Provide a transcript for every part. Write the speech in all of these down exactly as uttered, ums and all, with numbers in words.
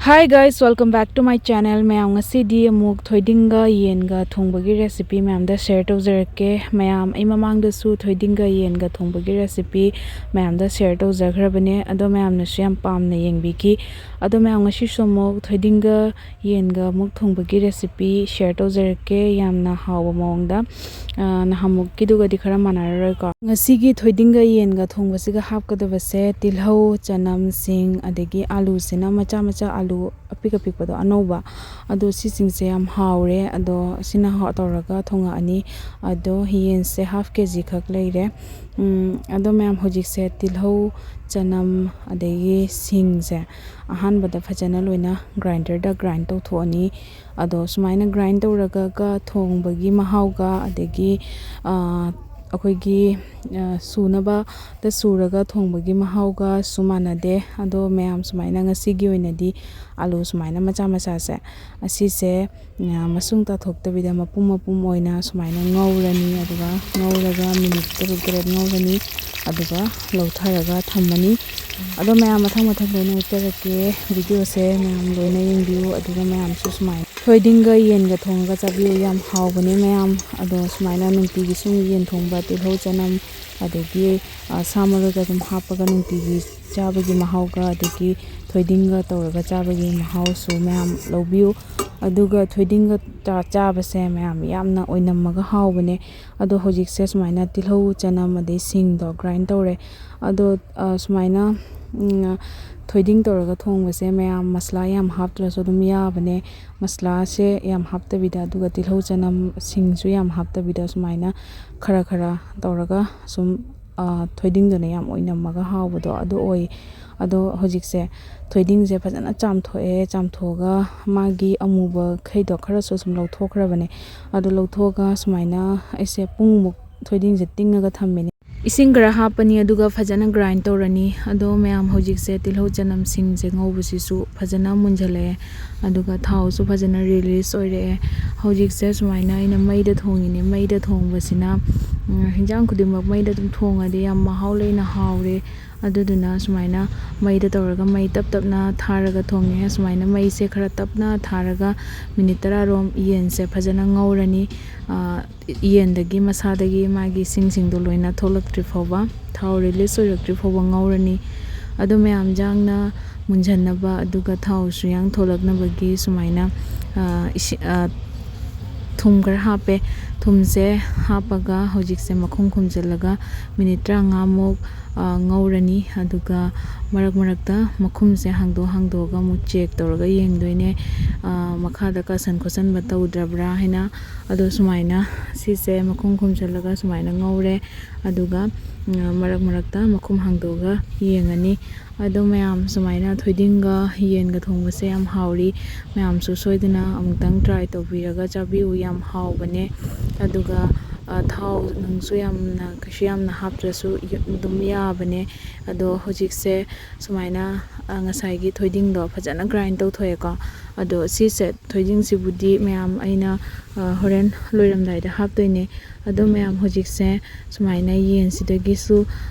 Hi guys, welcome back to my channel. ꯃꯌꯥꯝ, ꯉꯁꯤꯗꯤ ꯑꯃꯨꯛ ꯊꯣꯏꯗꯤꯡꯒ ꯌꯦꯟꯒ ꯊꯣꯡꯕꯒꯤ recipe ꯃꯌꯥꯝꯗ share ꯇꯧꯖꯔꯛꯀꯦ꯫ ꯃꯌꯥꯝ, ꯑꯩ ꯃꯃꯥꯡꯗꯁꯨ ꯊꯣꯏꯗꯤꯡꯒ ꯌꯦꯟꯒ ꯊꯣꯡꯕꯒꯤ recipe ꯃꯌꯥꯝꯗ share ꯇꯧꯖꯈ꯭ꯔꯕꯅꯦ꯫ ꯑꯗꯣ ꯃꯌꯥꯝꯅꯁꯨ ꯌꯥꯝ ꯄꯥꯝꯅ ꯌꯦꯡꯕꯤꯈꯤ꯫ ꯑꯗꯣ ꯃꯌꯥꯝ, ꯉꯁꯤꯁꯨ ꯑꯃꯨꯛ ꯊꯣꯏꯗꯤꯡꯒ ꯌꯦꯟꯒ ꯑꯃꯨꯛ ꯊꯣꯡꯕꯒꯤ recipe share ꯇꯧꯖꯔꯛꯀꯦ꯫ ꯌꯥꯝꯅ ꯍꯥꯎꯕ ꯃꯑꯣꯡꯗ꯫ ꯑ, ꯅꯍꯥꯟꯃꯨꯛꯀꯤꯗꯨꯒꯗꯤ ꯈꯔ ꯃꯥꯟꯅꯔꯔꯣꯏꯀꯣ꯫ ꯉꯁꯤꯒꯤ ꯊꯣꯏꯗꯤꯡꯒ ꯌꯦꯟꯒ ꯊꯣꯡꯕꯁꯤꯒ ꯍꯥꯞꯀꯗꯕꯁꯦ ꯇꯤꯜꯍꯧ, ꯆꯅꯝ, ꯁꯤꯡ, ꯑꯗꯒꯤ ꯑꯂꯨꯁꯤꯅ ꯃꯆꯥ ꯃꯆꯥ, ꯑꯂꯨ ꯑꯄꯤꯛ ꯑꯄꯤꯛꯄꯗꯣ ꯑꯅꯧꯕ, ꯑꯗꯣ ꯁꯤꯁꯤꯡꯁꯦ ꯌꯥꯝ ꯍꯥꯎꯔꯦ꯫ ꯑꯗꯣ ꯁꯤꯅ ꯍꯥꯎ-, ꯇꯧꯔꯒ ꯊꯣꯡꯉꯛꯑꯅꯤ꯫ ꯑꯗꯣ ꯌꯦꯟꯁꯦ half K G ꯈꯛ ꯂꯩꯔꯦ꯫ ꯎꯝ, ꯑꯗꯣ ꯃꯌꯥꯝ, ꯍꯧꯖꯤꯛꯁꯦ ꯇꯤꯜꯍꯧ, ꯆꯅꯝ, ꯑꯗꯒꯤ ꯁꯤꯡꯁꯦ ꯑꯍꯥꯟꯕꯗ ꯐꯖꯅ ꯂꯣꯏꯅ grinderꯗ grind ꯇꯧꯊꯣꯛꯑꯅꯤ꯫ ꯑꯗꯣ ꯁꯨꯃꯥꯏꯅ grind ꯇꯧꯔꯒ ꯊꯣꯡꯕꯒꯤ ꯃꯍꯥꯎꯒ, ꯑꯗꯒꯤ, ꯑ, ꯑꯩꯈꯣꯏꯒꯤ, ꯑ, ꯁꯨꯅꯕꯗ ꯁꯨꯔꯒ ꯊꯣꯡꯕꯒꯤ ꯃꯍꯥꯎꯒꯁꯨ ꯃꯥꯟꯅꯗꯦ꯫ ꯑꯗꯣ ꯃꯌꯥꯝ, ꯁꯨꯃꯥꯏꯅ ꯉꯁꯤꯒꯤ ꯑꯣꯏꯅꯗꯤ ꯑꯂꯨ ꯁꯨꯃꯥꯏꯅ ꯃꯆꯥ ꯃꯆꯥꯁꯦ, ꯑꯁꯤꯁꯦ, ꯑ, ꯃꯁꯨꯡ ꯇꯥꯊꯣꯛꯇꯕꯤꯗ ꯃꯄꯨꯝ ꯃꯄꯨꯝ ꯑꯣꯏꯅ ꯁꯨꯃꯥꯏꯅ ꯉꯧꯔꯅꯤ꯫ ꯑꯗꯨꯒ ꯉꯧꯔꯒ minute ꯇꯔꯨꯛ ꯇꯔꯦꯠ ꯉꯧꯔꯅꯤ꯫ ꯑꯗꯨꯒ ꯂꯧꯊꯔꯒ ꯊꯝꯃꯅꯤ꯫ ꯑꯗꯣ ꯃꯌꯥꯝ, ꯃꯊꯪ ꯃꯊꯪ ꯂꯣꯏꯅ ꯎꯠꯆꯔꯛꯀꯦ꯫ Videoꯁꯦ ꯃꯌꯥꯝ ꯂꯣꯏꯅ ꯌꯦꯡꯕꯤꯌꯨ꯫ ꯑꯗꯨꯒ ꯃꯌꯥꯝꯁꯨ ꯁꯨꯃꯥꯏꯅ ꯊꯣꯏꯗꯤꯡꯒ ꯌꯦꯟꯒ ꯊꯣꯡꯉꯒ ꯆꯥꯕꯤꯌꯨ꯫ ꯌꯥꯝ ꯍꯥꯎꯕꯅꯦ ꯃꯌꯥꯝ꯫ ꯑꯗꯣ ꯁꯨꯃꯥꯏꯅ ꯅꯨꯡꯇꯤꯒꯤ ꯁꯨꯝ ꯌꯦꯟ ꯊꯣꯡꯕ, ꯇꯤꯜꯍꯧ, ꯆꯅꯝ, ꯑꯗꯒꯤ, ꯑ, ꯁꯥ ꯃꯔꯣꯏꯒ ꯑꯗꯨꯝ ꯍꯥꯞꯄꯒ ꯅꯨꯡꯇꯤꯒꯤ ꯆꯥꯕꯒꯤ ꯃꯍꯥꯎꯒ, ꯑꯗꯒꯤ ꯊꯣꯏꯗꯤꯡꯒ ꯇꯧꯔꯒ ꯆꯥꯕꯒꯤ ꯃꯍꯥꯎꯁꯨ ꯃꯌꯥꯝ ꯂꯧꯕꯤꯌꯨ꯫ ꯑꯗꯨꯒ ꯊꯣꯏꯗꯤꯡꯒ ꯆꯥ-, ꯆꯥꯕꯁꯦ ꯃꯌꯥꯝ ꯌꯥꯝꯅ ꯑꯣꯏꯅꯝꯃꯒ ꯍꯥꯎꯕꯅꯦ꯫ ꯑꯗꯣ ꯍꯧꯖꯤꯛꯁꯦ ꯁꯨꯃꯥꯏꯅ ꯇꯤꯜꯍꯧ, ꯆꯅꯝ, ꯑꯗꯩ ꯁꯤꯡꯗꯣ grind ꯇꯧꯔꯦ꯫ ꯑꯗꯣ, ꯑ, ꯁꯨꯃꯥꯏꯅ, ꯎꯝ, ꯊꯣꯏꯗꯤꯡ ꯇꯧꯔꯒ ꯊꯣꯡꯕꯁꯦ ꯃꯌꯥꯝ ꯃꯁꯂꯥ ꯌꯥꯝ ꯍꯥꯞꯇ꯭ꯔꯁꯨ ꯑꯗꯨꯝ ꯌꯥꯕꯅꯦ꯫ ꯃꯁꯂꯥꯁꯦ ꯌꯥꯝ ꯍꯥꯞꯇꯕꯤꯗ, ꯑꯗꯨꯒ ꯇꯤꯜꯍꯧ, ꯆꯅꯝ, ꯁꯤꯡꯁꯨ ꯌꯥꯝ ꯍꯥꯞꯇꯕꯤꯗ, ꯁꯨꯃꯥꯏꯅ ꯈꯔ ꯈꯔ ꯇꯧꯔꯒ ꯁꯨꯝ, ꯑ, ꯊꯣꯏꯗꯤꯡꯗꯨꯅ ꯌꯥꯝ ꯑꯣꯏꯅꯝꯃꯒ ꯍꯥꯎꯕꯗꯣ ꯑꯗꯨ ꯑꯣꯏ꯫ ꯑꯗꯣ ꯍꯧꯖꯤꯛꯁꯦ ꯊꯣꯏꯗꯤꯡꯁꯦ ꯐꯖꯅ ꯆꯥꯝꯊꯣꯛꯑꯦ꯫ ꯆꯥꯝꯊꯣꯛꯑꯒ ꯃꯥꯒꯤ ꯑꯃꯨꯕꯈꯩꯗꯣ ꯈꯔꯁꯨ ꯁꯨꯝ ꯂꯧꯊꯣꯛꯈ꯭ꯔꯕꯅꯦ꯫ ꯑꯗꯣ ꯂꯧꯊꯣꯛꯑꯒ ꯁꯨꯃꯥꯏꯅ ꯑꯩꯁꯦ ꯄꯨꯡꯃꯨꯛ ꯊꯣꯏꯗꯤꯡꯁꯦ ꯇꯤꯡꯉꯒ ꯊꯝꯃꯤꯅꯦ꯫ ꯏꯁꯤꯡ ꯈꯔ ꯍꯥꯞꯄꯅꯤ, ꯑꯗꯨꯒ ꯐꯖꯅ grind ꯇꯧꯔꯅꯤ꯫ ꯑꯗꯣ ꯃꯌꯥꯝ, ꯍꯧꯖꯤꯛꯁꯦ ꯇꯤꯜꯍꯧ, ꯆꯅꯝ, ꯁꯤꯡꯁꯦ ꯉꯧꯕꯁꯤꯁꯨ ꯐꯖꯅ ꯃꯨꯟꯖꯜꯂꯛꯑꯦ, ꯑꯗꯨꯒ ꯊꯥꯎꯁꯨ ꯐꯖꯅ release ꯑꯣꯏꯔꯛꯑꯦ꯫ ꯍꯧꯖꯤꯛꯁꯦ ꯁꯨꯃꯥꯏꯅ ꯑꯩꯅ ꯃꯩꯗ ꯊꯣꯡꯉꯤꯅꯦ꯫ ꯃꯩꯗ ꯊꯣꯡꯕꯁꯤꯅ, ꯎꯝ, ꯍꯤꯟꯖꯥꯡ ꯈꯨꯗꯤꯡꯃꯛ ꯃꯩꯗ ꯑꯗꯨꯝ ꯊꯣꯡꯉꯗꯤ ꯌꯥꯝ ꯃꯍꯥꯎ ꯂꯩꯅ ꯍꯥꯎꯔꯦ꯫ ꯑꯗꯨꯗꯨꯅ ꯁꯨꯃꯥꯏꯅ ꯃꯩꯗ ꯇꯧꯔꯒ ꯃꯩ ꯇꯞ ꯇꯞꯅ ꯊꯥꯔꯒ ꯊꯣꯡꯉꯦ꯫ ꯁꯨꯃꯥꯏꯅ ꯃꯩꯁꯦ ꯈꯔ ꯇꯞꯅ ꯊꯥꯔꯒ ꯃꯤꯅꯤꯠ ꯇꯔꯥꯔꯣꯝ ꯌꯦꯟꯁꯦ ꯐꯖꯅ ꯉꯧꯔꯅꯤ꯫ ꯑ, ꯌꯦꯟꯗꯒꯤ ꯃꯁꯥꯗꯒꯤ ꯃꯥꯒꯤ ꯁꯤꯡꯁꯤꯡꯗꯣ ꯂꯣꯏꯅ ꯊꯣꯛꯂꯛꯇ꯭ꯔꯤ ꯐꯥꯎꯕ, ꯊꯥꯎ release ꯑꯣꯏꯔꯛꯇ꯭ꯔꯤ ꯐꯥꯎꯕ ꯉꯧꯔꯅꯤ꯫ ꯑꯗꯣ ꯃꯌꯥꯝ ꯌꯥꯡꯅ ꯃꯨꯟꯖꯟꯅꯕ, ꯑꯗꯨꯒ ꯊꯥꯎꯁꯨ ꯌꯥꯡ ꯊꯣꯛꯂꯛꯅꯕꯒꯤ ꯁꯨꯃꯥꯏꯅ, ꯑ, ꯏꯁꯤ-, ꯑ, ꯊꯨꯝ ꯈꯔ ꯍꯥꯞꯄꯦ꯫ ꯊꯨꯝꯁꯦ ꯍꯥꯞꯄꯒ ꯍꯧꯖꯤꯛꯁꯦ ꯃꯈꯨꯝ ꯈꯨꯝꯖꯤꯜꯂꯒ ꯃꯤꯅꯤꯠ ꯇꯔꯥꯃꯉꯥꯃꯨꯛ, ꯑ, ꯉꯧꯔꯅꯤ꯫ ꯑꯗꯨꯒ ꯃꯔꯛ ꯃꯔꯛꯇ ꯃꯈꯨꯝꯁꯦ ꯍꯥꯡꯗꯣꯛ ꯍꯥꯡꯗꯣꯛꯑꯒ ꯑꯃꯨꯛ check ꯇꯧꯔꯒ ꯌꯦꯡꯗꯣꯏꯅꯦ, ꯑ, ꯃꯈꯥꯗ ꯀꯥꯁꯟ ꯈꯣꯠꯆꯟꯕ ꯇꯧꯗ꯭ꯔꯕ꯭ꯔꯥ ꯍꯥꯏꯅ꯫ ꯑꯗꯣ ꯁꯨꯃꯥꯏꯅ ꯁꯤꯁꯦ ꯃꯈꯨꯝ ꯈꯨꯝꯖꯤꯜꯂꯒ ꯁꯨꯃꯥꯏꯅ ꯉꯧꯔꯦ꯫ ꯑꯗꯨꯒ, ꯎꯝ, ꯃꯔꯛ ꯃꯔꯛꯇ ꯃꯈꯨꯝ ꯍꯥꯡꯗꯣꯛꯑꯒ ꯌꯦꯡꯉꯅꯤ꯫ ꯑꯗꯣ ꯃꯌꯥꯝ, ꯁꯨꯃꯥꯏꯅ ꯊꯣꯏꯗꯤꯡꯒ ꯌꯦꯟꯒ ꯊꯣꯡꯕꯁꯦ ꯌꯥꯝ ꯍꯥꯎꯔꯤ꯫ ꯃꯌꯥꯝꯁꯨ ꯁꯣꯏꯗꯅ ꯑꯃꯨꯛꯇꯪ try ꯇꯧꯕꯤꯔꯒ ꯆꯥꯕꯤꯌꯨ, ꯌꯥꯝ ꯍꯥꯎꯕꯅꯦ꯫ ꯑꯗꯨꯒ, ꯑ, ꯊꯥꯎ ꯅꯨꯡꯁꯨ ꯌꯥꯝꯅ, ꯀꯩꯁꯨ ꯌꯥꯝꯅ ꯍꯥꯞꯇ꯭ꯔꯁꯨ ꯌꯨ-, ꯑꯗꯨꯝ ꯌꯥꯕꯅꯦ꯫ ꯑꯗꯣ ꯍꯧꯖꯤꯛꯁꯦ ꯁꯨꯃꯥꯏꯅ, ꯑ, ꯉꯁꯥꯏꯒꯤ ꯊꯣꯏꯗꯤꯡꯗꯣ ꯐꯖꯅ grind ꯇꯧꯊꯣꯛꯑꯦꯀꯣ꯫ ꯑꯗꯣ ꯁꯤꯁꯦ, ꯊꯣꯏꯗꯤꯡꯁꯤꯕꯨꯗꯤ ꯃꯌꯥꯝ ꯑꯩꯅ, ꯑ, ꯍꯣꯔꯦꯟ ꯂꯣꯏꯔꯝꯗꯥꯏꯗ ꯍꯥꯞꯇꯣꯏꯅꯦ꯫ ꯑꯗꯣ ꯃꯌꯥꯝ, ꯍꯧꯖꯤꯛꯁꯦ ꯁꯨꯃꯥꯏꯅ ꯌꯦꯟꯁꯤꯗꯒꯤꯁꯨ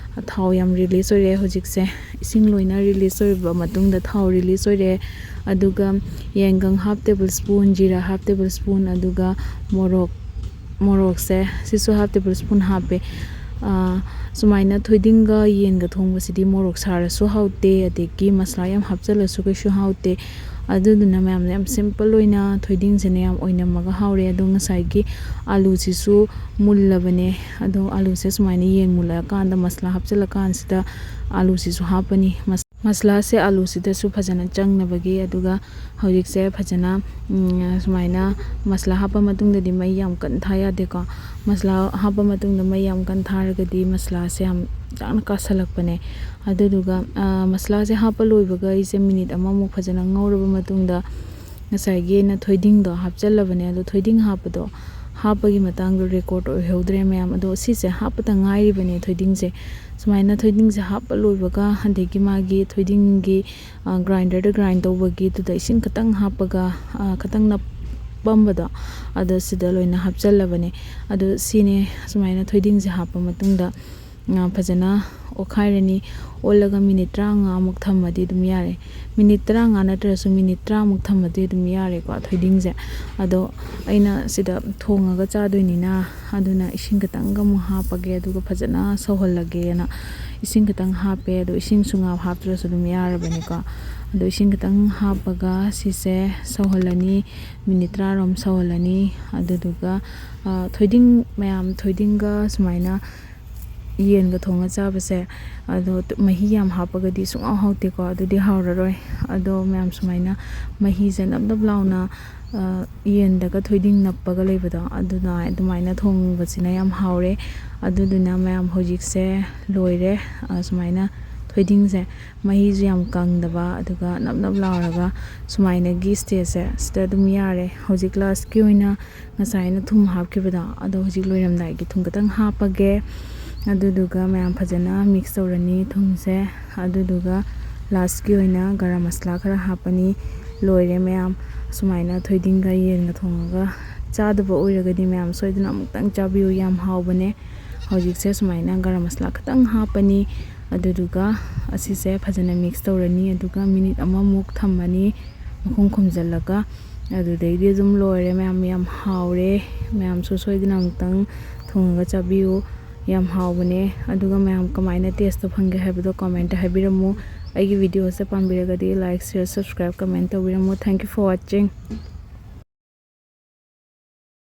ꯊꯥꯎ ꯌꯥꯝ release ꯑꯣꯏꯔꯦ꯫ ꯍꯧꯖꯤꯛꯁꯦ ꯏꯁꯤꯡ ꯂꯣꯏꯅ release ꯑꯣꯏꯔꯕ ꯃꯇꯨꯡꯗ ꯊꯥꯎ release ꯑꯣꯏꯔꯦ꯫ ꯑꯗꯨꯒ ꯌꯥꯏꯉꯪ half table spoon, ꯖꯤꯔꯥ half table spoon, ꯑꯗꯨꯒ ꯃꯣꯔꯣꯛ, ꯃꯣꯔꯣꯛꯁꯦ ꯁꯤꯁꯨ half table spoon ꯍꯥꯞꯄꯦ꯫ ꯑ, ꯁꯨꯃꯥꯏꯅ ꯊꯣꯏꯗꯤꯡꯒ ꯌꯦꯟꯒ ꯊꯣꯡꯕꯁꯤꯗꯤ ꯃꯣꯔꯣꯛ ꯁꯥꯔꯁꯨ ꯍꯥꯎꯇꯦ, ꯑꯗꯒꯤ ꯃꯁꯂꯥ ꯌꯥꯝ ꯍꯥꯞꯆꯜꯂꯁꯨ ꯀꯩꯁꯨ ꯍꯥꯎꯇꯦ꯫ ꯑꯗꯨꯗꯨꯅ ꯃꯌꯥꯝꯅ ꯌꯥꯝ simple ꯑꯣꯏꯅ ꯊꯣꯏꯗꯤꯡꯁꯤꯅ ꯌꯥꯝ ꯑꯣꯏꯅꯝꯃꯒ ꯍꯥꯎꯔꯦ꯫ ꯑꯗꯣ ꯉꯁꯥꯏꯒꯤ ꯑꯂꯨꯁꯤꯁꯨ ꯃꯨꯜꯂꯕꯅꯦ꯫ ꯑꯗꯣ ꯑꯂꯨꯁꯦ ꯁꯨꯃꯥꯏꯅ ꯌꯦꯟ ꯃꯨꯜꯂꯛꯑꯀꯥꯟꯗ ꯃꯁꯂꯥ ꯍꯥꯞꯆꯤꯜꯂꯀꯥꯟꯁꯤꯗ ꯑꯂꯨꯁꯤꯁꯨ ꯍꯥꯞꯄꯅꯤ꯫ ꯃꯁ-, ꯃꯁꯂꯥꯁꯦ ꯑꯂꯨꯁꯤꯗꯁꯨ ꯐꯖꯅ ꯆꯪꯅꯕꯒꯤ꯫ ꯑꯗꯨꯒ ꯍꯧꯖꯤꯛꯁꯦ ꯐꯖꯅ, ꯎꯝ, ꯁꯨꯃꯥꯏꯅ ꯃꯁꯂꯥ ꯍꯥꯞꯄ ꯃꯇꯨꯡꯗꯗꯤ ꯃꯩ ꯌꯥꯝ ꯀꯟꯅ ꯊꯥ ꯌꯥꯗꯦꯀꯣ꯫ ꯃꯁꯂꯥ ꯍꯥꯞꯄ ꯃꯇꯨꯡꯗ ꯃꯩ ꯌꯥꯝ ꯀꯟꯅ ꯊꯥꯔꯒꯗꯤ ꯃꯁꯂꯥꯁꯦ ꯌꯥꯝ ꯌꯥꯡꯅ ꯀꯥꯁꯜꯂꯛꯄꯅꯦ꯫ ꯑꯗꯨꯗꯨꯒ, ꯑ, ꯃꯁꯂꯥꯁꯦ ꯍꯥꯞꯄ ꯂꯣꯏꯕꯒ ꯑꯩꯁꯦ ꯃꯤꯅꯤꯠ ꯑꯃꯃꯨꯛ ꯐꯖꯅ ꯉꯧꯔꯕ ꯃꯇꯨꯡꯗ ꯉꯁꯥꯏꯒꯤ ꯑꯩꯅ ꯊꯣꯏꯗꯤꯡꯗꯣ ꯍꯥꯞꯆꯜꯂꯕꯅꯦ꯫ ꯑꯗꯣ ꯊꯣꯏꯗꯤꯡ ꯍꯥꯞꯄꯗꯣ, ꯍꯥꯞꯄꯒꯤ ꯃꯇꯥꯡꯗꯣ record ꯑꯣꯏꯍꯧꯗ꯭ꯔꯦ ꯃꯌꯥꯝ꯫ ꯑꯗꯣ ꯁꯤꯁꯦ ꯍꯥꯞꯄꯇ ꯉꯥꯏꯔꯤꯕꯅꯦ ꯊꯣꯏꯗꯤꯡꯁꯦ꯫ ꯁꯨꯃꯥꯏꯅ ꯊꯣꯏꯗꯤꯡꯁꯦ ꯍꯥꯞꯄ ꯂꯣꯏꯕꯒ, ꯑꯗꯒꯤ ꯃꯥꯒꯤ ꯊꯣꯏꯗꯤꯡꯒꯤ, ꯑ, grinderꯗ grind ꯇꯧꯕꯒꯤꯗꯨꯗ ꯏꯁꯤꯡ ꯈꯇꯪ ꯍꯥꯞꯄꯒ, ꯑ, ꯈꯇꯪ ꯅꯞꯄꯝꯕꯗꯣ, ꯑꯗꯣ ꯁꯤꯗ ꯂꯣꯏꯅ ꯍꯥꯞꯆꯜꯂꯕꯅꯦ꯫ ꯑꯗꯣ ꯁꯤꯅꯦ, ꯁꯨꯃꯥꯏꯅ ꯊꯣꯏꯗꯤꯡꯁꯦ ꯍꯥꯞꯄ ꯃꯇꯨꯡꯗ ꯉꯥ ꯐꯖꯅ ꯑꯣꯠꯈꯥꯏꯔꯅꯤ꯫ ꯑꯣꯠꯂꯒ ꯃꯤꯅꯤꯠ ꯇꯔꯥꯃꯉꯥꯃꯨꯛ ꯊꯝꯃꯗꯤ ꯑꯗꯨꯝ ꯌꯥꯔꯦ꯫ ꯃꯤꯅꯤꯠ ꯇꯔꯥꯃꯉꯥ ꯅꯠꯇ꯭ꯔꯁꯨ ꯃꯤꯅꯤꯠ ꯇꯔꯥꯃꯨꯛ ꯊꯝꯃꯗꯤ ꯑꯗꯨꯝ ꯌꯥꯔꯦꯀꯣ ꯊꯣꯏꯗꯤꯡꯁꯦ꯫ ꯑꯗꯣ ꯑꯩꯅ ꯁꯤꯗ ꯊꯣꯡꯉꯒ ꯆꯥꯗꯣꯏꯅꯤꯅ, ꯑꯗꯨꯅ ꯏꯁꯤꯡ ꯈꯤꯇꯪꯒ ꯑꯃꯨꯛ ꯍꯥꯞꯄꯒꯦ, ꯑꯗꯨꯒ ꯐꯖꯅ ꯁꯧꯍꯜꯂꯒꯦꯅ ꯏꯁꯤꯡ ꯈꯤꯇꯪ ꯍꯥꯞꯄꯦ꯫ ꯑꯗꯣ ꯏꯁꯤꯡ ꯁꯨꯡꯍꯥꯞ ꯍꯥꯞꯇ꯭ꯔꯁꯨ ꯑꯗꯨꯝ ꯌꯥꯔꯕꯅꯤꯀꯣ꯫ ꯑꯗꯣ ꯏꯁꯤꯡ ꯈꯤꯇꯪ ꯍꯥꯞꯄꯒ ꯁꯤꯁꯦ ꯁꯧꯍꯜꯂꯅꯤ, ꯃꯤꯅꯤꯠ ꯇꯔꯥꯔꯣꯝ ꯁꯧꯍꯜꯂꯅꯤ꯫ ꯑꯗꯨꯗꯨꯒ, ꯑ, ꯊꯣꯏꯗꯤꯡ ꯃꯌꯥꯝ, ꯊꯣꯏꯗꯤꯡꯒ ꯁꯨꯃꯥꯏꯅ ꯌꯦꯟꯒ ꯊꯣꯡꯉ ꯆꯥꯕꯁꯦ, ꯑꯗꯣ ꯃꯍꯤ ꯌꯥꯝ ꯍꯥꯞꯄꯒꯗꯤ ꯁꯨꯡꯍꯥꯎ ꯍꯥꯎꯇꯦꯀꯣ, ꯑꯗꯨꯗꯤ ꯍꯥꯎꯔꯔꯣꯏ꯫ ꯑꯗꯣ ꯃꯌꯥꯝ ꯁꯨꯃꯥꯏꯅ ꯃꯍꯤꯁꯦ ꯅꯞ ꯅꯞ ꯂꯥꯎꯅ, ꯑ, ꯌꯦꯟꯗꯒ ꯊꯣꯏꯗꯤꯡ ꯅꯞꯄꯒ ꯂꯩꯕꯗꯣ, ꯑꯗꯨꯅ ꯑꯗꯨꯃꯥꯏꯅ ꯊꯣꯡꯕꯁꯤꯅ ꯌꯥꯝ ꯍꯥꯎꯔꯦ꯫ ꯑꯗꯨꯗꯨꯅ ꯃꯌꯥꯝ ꯍꯧꯖꯤꯛꯁꯦ ꯂꯣꯏꯔꯦ꯫ ꯑ, ꯁꯨꯃꯥꯏꯅ ꯊꯣꯏꯗꯤꯡꯁꯦ ꯃꯍꯤꯁꯨ ꯌꯥꯝ ꯀꯪꯗꯕ, ꯑꯗꯨꯒ ꯅꯞ ꯅꯞ ꯂꯥꯎꯔꯒ ꯁꯨꯃꯥꯏꯅꯒꯤ stageꯁꯦ ꯁꯤꯗ ꯑꯗꯨꯝ ꯌꯥꯔꯦ꯫ ꯍꯧꯖꯤꯛ lastꯀꯤ ꯑꯣꯏꯅ ꯉꯁꯥꯏ ꯑꯩꯅ ꯊꯨꯝ ꯍꯥꯞꯈꯤꯕꯗꯣ, ꯑꯗꯣ ꯍꯧꯖꯤꯛ ꯂꯣꯏꯔꯝꯗꯥꯏꯒꯤ ꯊꯨꯝ ꯈꯤꯇꯪ ꯍꯥꯞꯄꯒꯦ꯫ ꯑꯗꯨꯗꯨꯒ ꯃꯌꯥꯝ ꯐꯖꯅ mix ꯇꯧꯔꯅꯤ ꯊꯨꯝꯁꯦ꯫ ꯑꯗꯨꯗꯨꯒ lastꯀꯤ ꯑꯣꯏꯅ ꯒꯔꯝ ꯃꯁꯂꯥ ꯈꯔ ꯍꯥꯞꯄꯅꯤ꯫ ꯂꯣꯏꯔꯦ ꯃꯌꯥꯝ, ꯁꯨꯃꯥꯏꯅ ꯊꯣꯏꯗꯤꯡꯒ ꯌꯦꯟꯒ ꯊꯣꯡꯉꯒ ꯆꯥꯗꯕ ꯑꯣꯏꯔꯒꯗꯤ ꯃꯌꯥꯝ ꯁꯣꯏꯗꯅ ꯑꯃꯨꯛꯇꯪ ꯆꯥꯕꯤꯌꯨ, ꯌꯥꯝ ꯍꯥꯎꯕꯅꯦ꯫ ꯍꯧꯖꯤꯛꯁꯦ ꯁꯨꯃꯥꯏꯅ ꯒꯔꯝ ꯃꯁꯂꯥ ꯈꯤꯇꯪ ꯍꯥꯞꯄꯅꯤ꯫ ꯑꯗꯨꯗꯨꯒ ꯑꯁꯤꯁꯦ ꯐꯖꯅ mix ꯇꯧꯔꯅꯤ꯫ ꯑꯗꯨꯒ ꯃꯤꯅꯤꯠ ꯑꯃꯃꯨꯛ ꯊꯝꯃꯅꯤ ꯃꯈꯨꯝ ꯈꯨꯝꯖꯤꯜꯂꯒ꯫ ꯑꯗꯨꯗꯩꯗꯤ ꯑꯗꯨꯝ ꯂꯣꯏꯔꯦ ꯃꯌꯥꯝ, ꯌꯥꯝ ꯍꯥꯎꯔꯦ꯫ ꯃꯌꯥꯝꯁꯨ ꯁꯣꯏꯗꯅ ꯑꯃꯨꯛꯇꯪ ꯊꯣꯡꯉꯒ ꯆꯥꯕꯤꯌꯨ, ꯌꯥꯝ ꯍꯥꯎꯕꯅꯦ꯫ ꯑꯗꯨꯒ ꯃꯌꯥꯝ ꯀꯃꯥꯏꯅ tasteꯇꯣ ꯐꯪꯒꯦ ꯍꯥꯏꯕꯗꯣ commentꯇ ꯍꯥꯏꯕꯤꯔꯝꯃꯨ꯫ ꯑꯩꯒꯤ videoꯁꯦ ꯄꯥꯝꯕꯤꯔꯒꯗꯤ like, share, subscribe, comment ꯇꯧꯕꯤꯔꯝꯃꯨ꯫ Thank you for watching꯫